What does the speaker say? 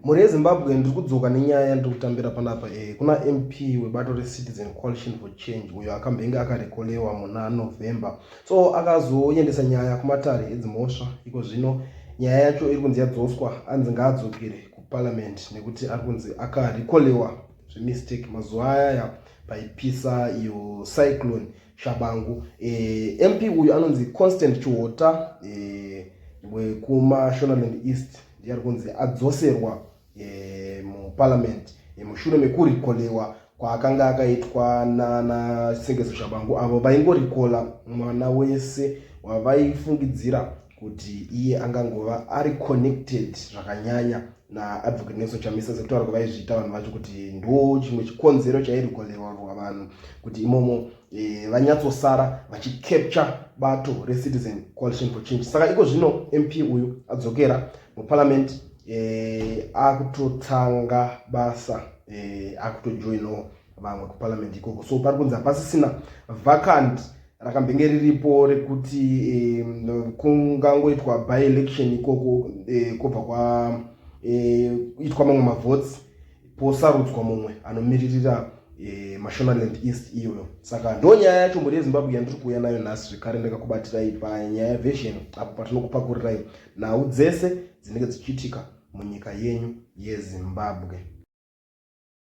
Mhuri yeZimbabwe, ndiri kudzoka nenyaya yandiri kutambira panapa. Kuna MP webato reCitizen Coalition for Change uyo akambenge akarekolewa muna November, so akazoendesa nyaya kumatare edzimhosva. Iko zvino nyaya yacho iri kunzi yadzoswa, anzi ngaadzokere kuparliament nekuti ari kunzi akarekolewa zvemistake mazuva ayaya paipisa iyo Cyclone Shabangu. MP uyu anonzi Constant Chihota wekuMashonaland East, ndiye ari kunzi adzoserwa muparliament mushure mekurecallwa kwaakanga akaitwa naSengezo Shabangu, avo vaingorecalla mwana wese wavaifungidzira kuti iye angangova ari connected zvakanyanya naAdvocate Nelson Chamisa, sekutaura kwavaizviita vanhu vacho kuti ndo chimwe chikonzero chairecallwa vanhu kuti imomo vanyatsosara vachicapture bato reCitizen Coalition for Change. Saka iko zvino MP uyu adzokera muparliament, akutotanga basa, akutojoinawo vamwe kuparliament ikoko. So pari kunzi hapasisina vacant rakambenge riripo rekuti kungangoitwa by election ikoko, kwobva kwaitwa mamwe mavotes, posarudzwa mumwe anomiririra Mashonaland East iyoyo. Saka ndo nyaya yacho, mhuri yeZimbabwe, yandiri kuuya nayo nhasi zvekare. Ndakakubatirai panyaya version apo patinokupakurirai nhau dzese dzinenge dzichiitika munyika yenyu yeZimbabwe.